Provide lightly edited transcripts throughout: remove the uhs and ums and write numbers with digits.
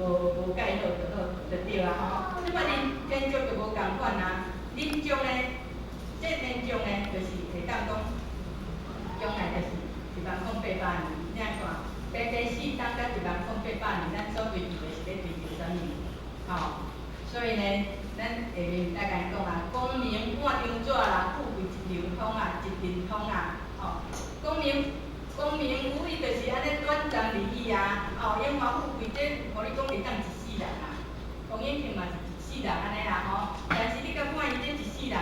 無無蓋好就好，就對啊吼。這擺恁天竺就無仝款啊，恁將呢，這天竺呢，就是會當講，將來就是1萬零八百年，你來看，白白四冬佮1萬零八百年，咱所追求的是欲追求啥物？吼，所以呢，咱下面來共𪜶講啊，功名半張紙啦，富貴一流通啊，一陣風啊，吼，功名功名無非就是按呢短暫而已啊，哦，榮華富貴這，予你講會當一世人啊，王永慶嘛是一世人按呢啦吼，但是你佮看伊這一世人，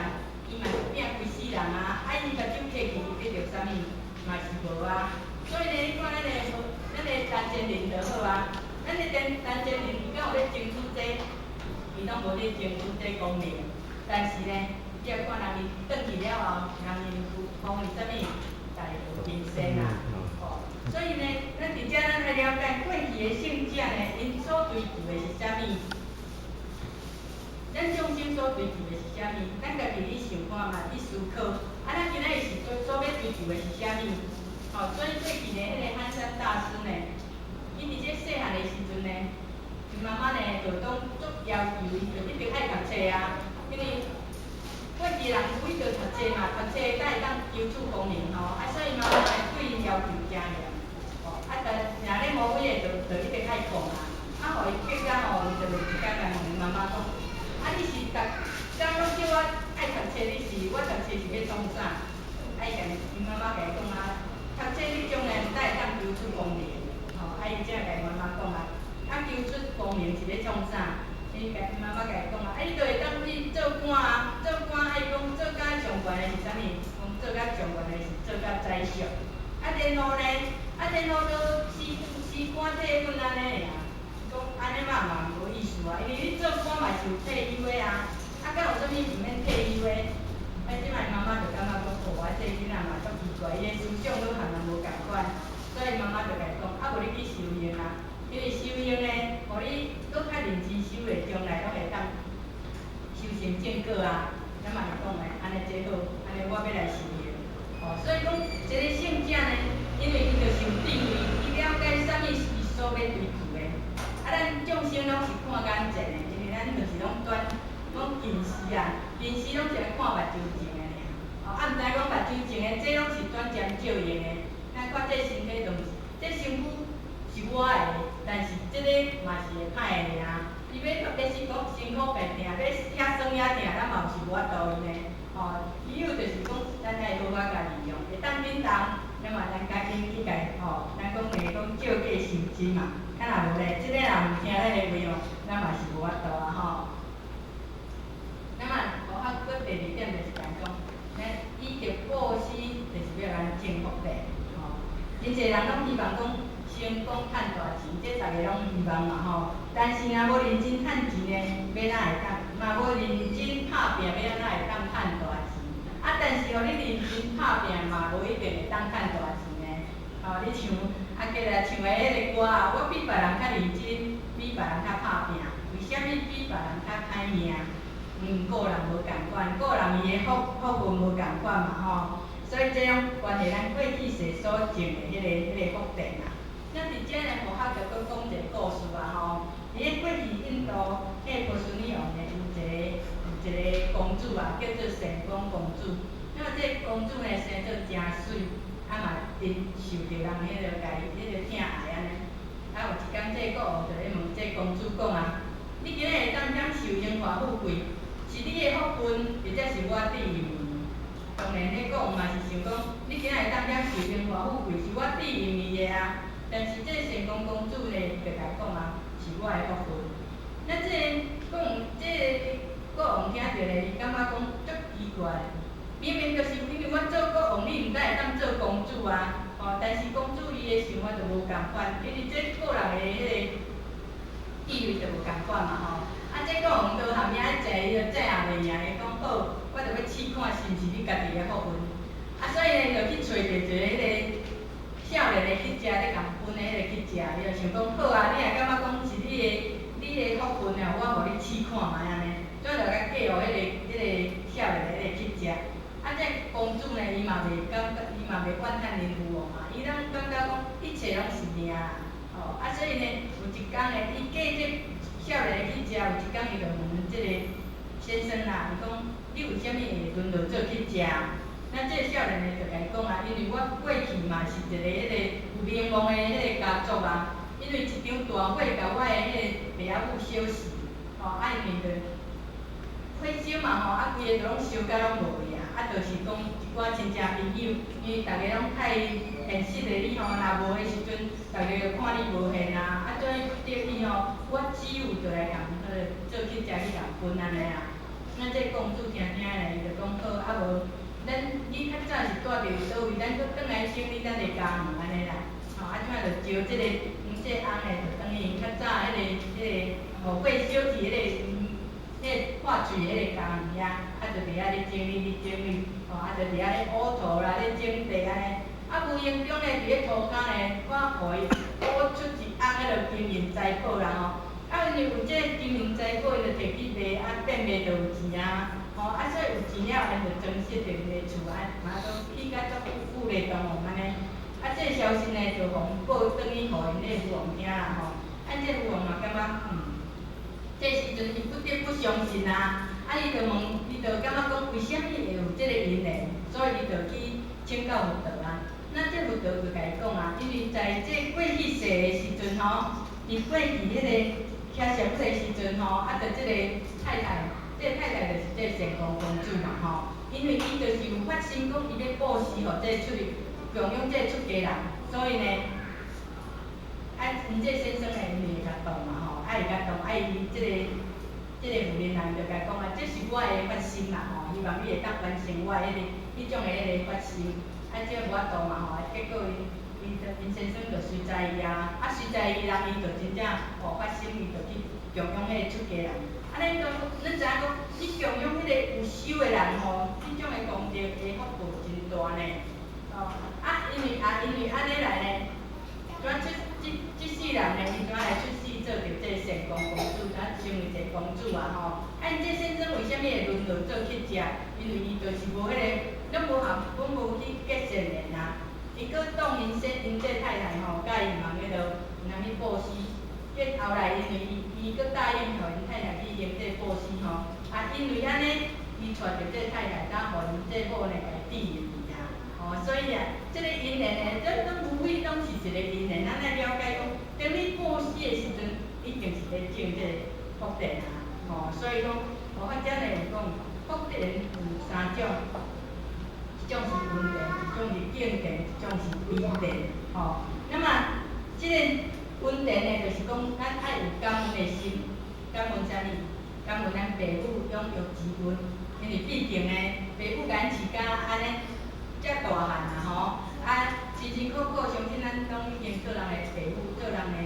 伊嘛是拼規世人啊，啊伊目睭閉去，伊得著啥物？嘛是無啊。所以呢，你看咱的陳建仁就好啊，咱的陳建仁伊敢有咧爭取這，伊攏無咧爭取這功名，但是呢，你若看人伊轉去了後，人𪜶封伊啥物？大和金仙啊，吼，所以呢，咱佇遮咱愛了解過去的聖者呢，𪜶所追求的是啥物？咱眾生所追求的是啥物？咱家己去想看覓，去思考。啊，咱今仔日是所欲追求的是啥物？吼，所以過去呢，彼個寒山大師呢，伊佇這細漢的時陣呢，伊媽媽呢就當足要求伊，就一定愛讀冊啊，因為過去人有伊就讀冊嘛，讀冊才會當求取功名吼，啊，所以媽媽呢對𪜶要求誠嚴，吼，啊，但若咧無幾个就一定愛控啊，啊，予伊逼甲吼，伊就有一工共問媽媽講，啊，你是逐工攏叫我愛讀冊，你是我讀冊是欲創啥？啊，伊共伊媽媽共伊講啊，讀冊你將來毋才會當求取功名，吼，啊，伊才共媽媽講啊，啊，求取功名是欲創啥？伊共媽媽共伊講啊，啊，你就會當去做官啊，做官愛講做甲上懸的是啥物？講做甲上懸的是做甲宰相。啊，然後呢，啊，然後就辭官退隱按呢爾，講按呢嘛嘛無意思啊，因為你做官嘛是有退休的啊，啊，敢有啥物毋免退休的？啊，這擺媽媽就感覺講，哦，啊，這囡仔嘛足奇怪，伊的思想攏和人無仝款，所以媽媽就共伊講，啊，無你去修行啊，因為修行呢，予你閣較認真修的，將來攏會當修成正果啊。咱嘛會講的，按呢這好，按呢我欲來修行。哦，所以講一個聖者呢，因為伊就是有智慧，伊了解啥物是伊所欲追求的。啊，咱眾生攏是看眼前的，因為咱就是攏短，攏近視啊，近視攏是愛看目睭前的爾。哦，啊，毋知講目睭前的，這攏是短暫照應的。咱看這身體就是，這身軀是我的，但是這個嘛是會歹的爾。伊欲特別是講辛苦病疼，欲遐酸遐疼，咱嘛毋是無法度伊呢。吼，理由就是講，咱愛好好共利用，會當緊動，那麼咱趕緊去共吼，咱講話講借假修真嘛，啊若無咧，這個若毋聽咱的話哦，咱嘛是無法度啊吼。那麼，無啊，閣第二點就是共講，咱以德布施，就是欲咱種福田，吼。真濟人攏希望講成功趁大錢，這逐个攏希望嘛吼。但是若無認真趁錢呢，欲哪會當？嘛無認真拍拚，欲按怎會當趁大錢？啊，但是予你認真拍拚嘛，無一定會當趁大錢呢。吼，你像啊，過來唱的彼個歌啊，我比別人較認真，比別人較拍拚，為啥物比別人較歹命？個人無仝款，個人伊的福運無仝款嘛吼。所以這種關係咱過去世所種的彼個福田啊。咱佇遮呢，佛學就閣講一個故事啊吼。佇咧過去印度，彼個波斯匿王呢，有一個公主啊，叫做善光公主。那麼這個公主呢，生做誠媠，啊嘛真受著人彼個共伊彼個疼愛按呢。啊有一工，這個國王就咧問這公主講啊：你今仔會當享受榮華富貴，是你的福分，或者是我賜予你？當然，彼國王嘛是想講，你今仔會當享受榮華富貴，是我賜予你的啊。但是這善光公主呢，就共講啊，是我的福分。那這個講，這個國王聽著咧，伊感覺講足奇怪，明明就是因為我做國王，你毋才會當做公主啊。吼，但是公主伊的想法就無仝款，因為這個人的彼個地位就無仝款嘛吼。啊，這國王都含遐濟，伊就制也袂贏，伊講好，我就欲試看是毋是你家己的福分。啊，所以呢，就去揣著一個彼個少年的乞食咧共分的彼個乞食，伊就想講好啊，你若感覺講是你的福分啊，我予你試看覓按呢，怎就共嫁予彼個少年的彼個乞食。啊，這公主呢，伊嘛袂感覺，伊嘛袂怨嘆恁父王嘛，伊攏感覺講一切攏是命啊，吼，啊，所以呢，有一工呢，伊嫁這年去食，有一工伊就問這個先生啦，伊講你為啥物會淪落做乞食？那這個少年的就共伊講啊，因為我過去嘛是一個彼個有名望的彼個家族啊，因為一場大火共我的彼個爸仔母燒死，吼，啊因為就火燒嘛吼，啊規个就攏燒甲攏無去啊，啊就是講一寡親戚朋友，因為逐家攏太現實的你吼，若無的時陣，逐家就看你無現啊，啊怎不得已吼，我只有就來共彼個做乞食去共分按呢啊。那這個公主聽聽咧，伊就講好，啊無，咱你較早是蹛佇佗位，咱閣轉來整理咱的家園按呢啦。吼，啊這擺就招這個阮這翁的就轉去較早彼個予火燒去彼個破碎彼個家園遐，啊就佇遐咧整理咧整理，吼，啊就佇遐咧挖土啦，咧種地按呢。啊無形中咧，佇咧塗跤咧，我予伊挖出一甕彼个金銀財寶啦吼。啊，因為有這個金銀財寶，伊就提去賣，啊變賣就有錢啊，吼，啊所以有錢了，𪜶就裝飾著𪜶的厝，啊嘛都起甲足富麗堂皇按呢。啊，這個消息呢，就予報轉去予𪜶的父王聽啦吼。啊，這父王嘛感覺，這時陣伊不得不相信啊。啊，伊就問，伊就感覺講，為啥物會有這個因緣？所以伊就去請教佛陀啊。那這佛陀就共伊講啊，因為在這過去世的時陣吼，佇過去彼個迦葉的時陣吼，啊，就這個太太，這個太太就是這個善光公主嘛吼。因為伊就是有發心講，伊欲布施予這個出去供養這個出家人，所以呢，啊，𪜶這個先生呢，因為會共當嘛吼，啊會共當，啊伊這個婦人就共伊講啊，這是我的發心啦吼，希望你會當完成我的彼種的彼個發心，啊，這無法度嘛吼，啊，結果𪜶先生就隨載伊啊，啊隨載伊人伊就真正哦發心，伊就去供養彼個出家人。按呢講，咱知影講，你供養彼個有修的人吼，這種的功德的福報真大呢。哦，啊，因為按呢來呢，怎出這這世人呢，伊怎來出世做著這個善光公主，怎成為一個公主啊吼。啊，𪜶這先生為啥物會淪落做乞食？因為伊就是無彼個，攏無合，攏無去結善緣啊。伊閣當𪜶這太太吼，佮伊毋通彼落，毋通去布施。結後來因為伊閣答應予𪜶太太去行這個布施吼，啊，因為按呢，伊帶著這個太太，才予𪜶這某呢共伊治愈去啊。吼，所以啊，這個因緣呢，這攏無非攏是一個因緣。咱愛了解講，當你布施的時陣，一定是咧種這個福田啊。吼，所以講，佛法遮呢有講，福田有三種，一種是恩田，一種是敬田，一種是悲田。吼，那麼這個恩田呢，就是講咱愛有感恩的心，感恩啥物？感恩咱爸母養育之恩，因為畢竟呢，爸母共咱飼甲按呢遮大漢啊吼，啊，辛辛苦苦，相信咱攏已經做人的爸母，做人的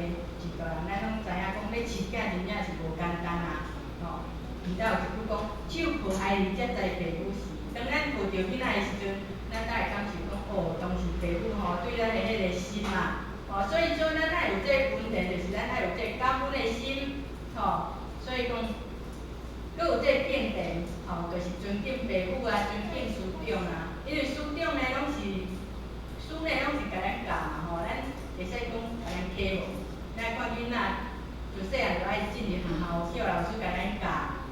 序大人，咱攏知影講，欲飼囝真正是無簡單啊，吼。毋知有一句講，手抱孩兒才知爸母是。當咱抱著囡仔的時陣，咱才會感受講，哦，當時爸母吼對咱的彼個心啊，吼，所以說咱愛有這個恩田，就是咱愛有這個感恩的心，吼，所以講，閣有這個敬田，吼，就是尊敬爸母啊，尊敬師長啊，因為師長呢，攏是師呢，攏是共咱教嘛，吼，咱會使講共咱啟蒙。咱看囡仔自細漢就愛進入學校，叫老師共咱教，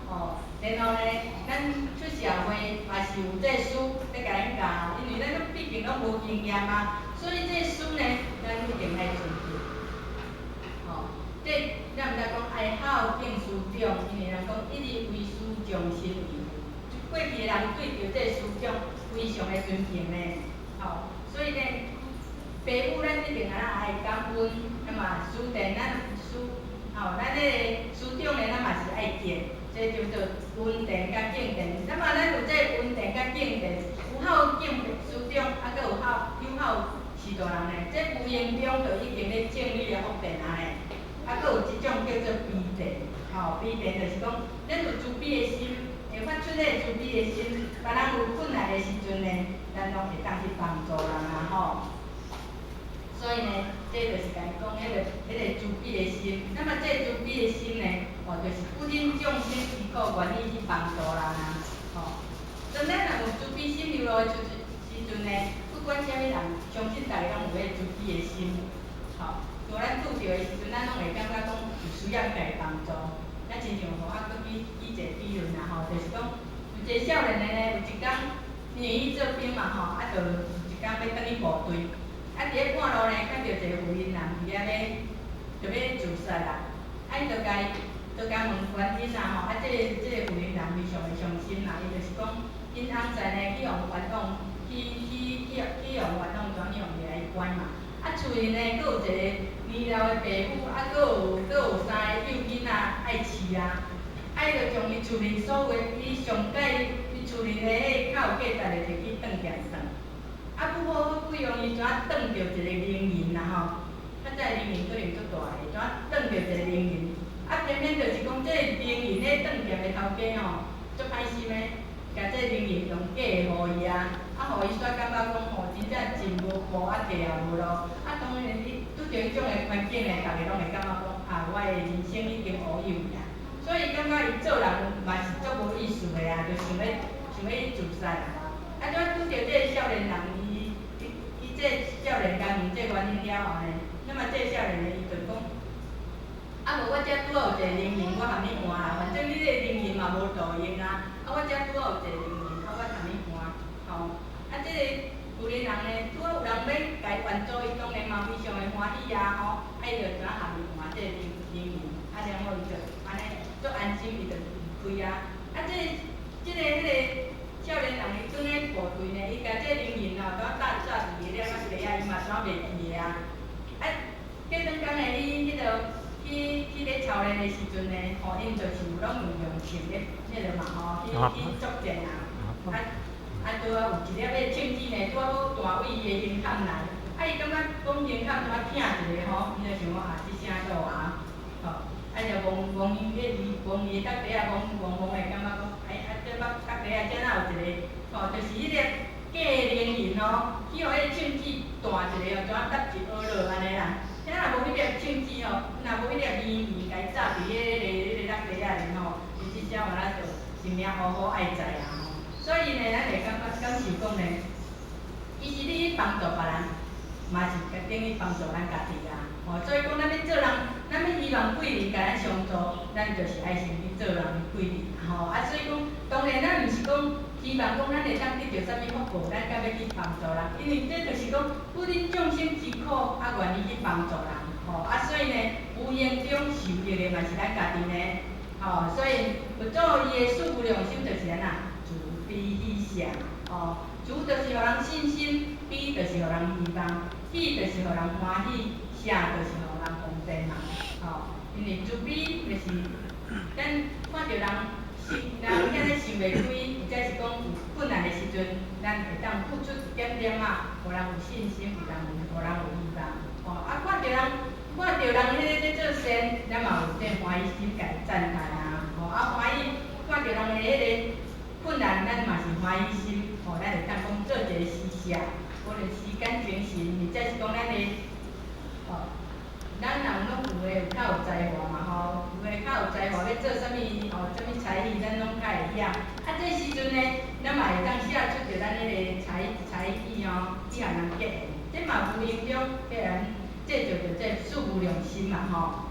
吼，然後呢，咱出社會嘛是有這個師咧共咱教，因為咱攏畢竟攏無經驗啊，所以這個師呢，咱一定愛尊敬。吼，這咱毋知講愛孝敬師長，因為人講一日為師，終身為父。過去的人對著這個師長非常的尊敬呢，吼，所以呢，爸母咱一定愛愛感恩，那麼師田咱師，吼，咱彼個師長呢，咱嘛是愛敬，這叫做恩田佮敬田。那麼咱有這個恩田佮敬田，有孝敬師長，啊，閣有孝有孝序大人呢，這無形中就已經咧種你的福田啊呢。啊，閣有一種叫做悲田，吼，悲田就是講，咱有慈悲的心，會發出彼個慈悲的心，別人有困難的時陣呢，咱攏會當去幫助人啊，吼。所以呢，這就是共伊講彼個慈悲的心。那麼這個慈悲的心呢，吼，就是不忍眾生之苦，願意去幫助人啊，吼。當咱若有慈悲心流露的時陣呢，不管啥物人，相信逐家攏有彼個慈悲的心，吼。像咱拄著的時陣，咱攏會感覺講有需要共伊幫助。親像吼，啊，閣舉舉一個比論啦吼，就是講有一個少年的呢，有一工，因為伊做兵嘛吼，啊，就有一工欲轉去部隊，啊，佇咧半路呢，看著一個婦人佇遐咧，就欲自殺啦，啊，伊就共伊，就共問原因啦吼，啊，這個婦人非常的傷心啦，伊就是講，𪜶翁婿呢去予冤枉，去予冤枉，怎去予掠去關嘛。啊，厝裡呢，閣有一個年老的爸母，啊，閣有三个幼囡仔愛飼啊。啊，伊就將伊厝裡所有的，伊上蓋伊厝裡的彼較有價值的摕去當劍算。啊，拄好鬼用伊怎當著一個零銀啦吼，較早零銀可能足大个，怎當著一個零銀。啊，偏偏就是講這個零銀咧當劍的頭家吼，足歹心的，共這個零銀用假的予伊啊，啊，予伊煞感覺講吼，真正真無無啊，價也無路。啊，當然你拄著彼種的環境呢，逐个攏會感覺講啊，我的人生已經烏有去啊。所以感覺伊做人嘛是足無意思的啊，就想欲自殺啊。啊，怎拄著這個少年人，伊這個少年共問這個原因了後呢，那麼這個少年呢，伊就講，啊無我遮拄好有一個零銀，我含你換啦，反正你這個零銀嘛無路用啊，啊我遮拄好有一個零銀，啊我含你換，吼。啊，這個婦人呢，拄好有人欲共伊援助，伊當然嘛非常的歡喜啊，吼，啊伊就怎含伊換這個零零銀，啊然後伊就按呢足安心，伊就離開啊。啊，這個彼個少年人伊轉去部隊呢，伊共這個零銀吼，拄搭紮佇個了仔袋仔，伊嘛煞袂記得啊。啊，過轉工呢，伊彼個去咧操練的時陣呢，吼，𪜶就是有攏有用槍咧，彼個嘛吼，去作戰啊。啊啊，拄仔有一粒彼槍子呢，拄仔好彈對伊的胸坎來，啊，伊感覺講胸坎拄仔疼一下吼，伊就想講啊，這啥路啊，吼，啊就摸摸伊彼摸伊的腹底仔，摸摸摸的感覺講，哎啊，這腹腹底仔這哪有一個，吼，就是彼個假的零銀吼，去予彼個槍子彈一下哦，怎搭一學落按呢啦。遐若無彼粒槍子吼，若無彼粒零銀共伊紮佇彼個腹底仔裡吼，伊這聲話咱就性命好好愛在啊吼。所以呢，咱會感覺感受講呢，其實你去幫助別人，嘛是等於幫助咱家己啊。吼，所以講咱欲做人，咱欲希望貴人共咱相助，咱就是愛先去做人的貴人吼。啊，所以講，當然咱毋是講希望講咱會當得著啥物福報，咱才欲去幫助人，因為這就是講，不忍眾生之苦，啊，願意去幫助人，吼。啊，所以呢，無形中受益的嘛是咱家己呢，吼。所以佛祖伊的四無量心就是按怎？慈悲喜捨，吼。慈就是予人信心，悲就是予人希望，喜就是予人歡喜，捨就是予人方便嘛，吼。因為慈悲就是咱看著人心人遐咧想袂開，或者是講有困難的時陣，咱會當付出一點點仔，予人有信心，予人有希望，吼。啊，看著人彼个咧做善，咱嘛有這歡喜心共伊讚嘆啊，吼。啊，歡喜看著人的彼個困難，咱嘛是歡喜心，吼，咱會當講做一個施捨，無論時間、精神，或者是講咱的，吼，咱人攏有的有較有才華嘛吼，有的較有才華，欲做啥物吼，啥物才藝，咱攏較會曉。啊，這時陣呢，咱嘛會當寫出著咱彼個才藝吼，去予人結緣，這嘛無形中予人製造著這四無量心嘛吼。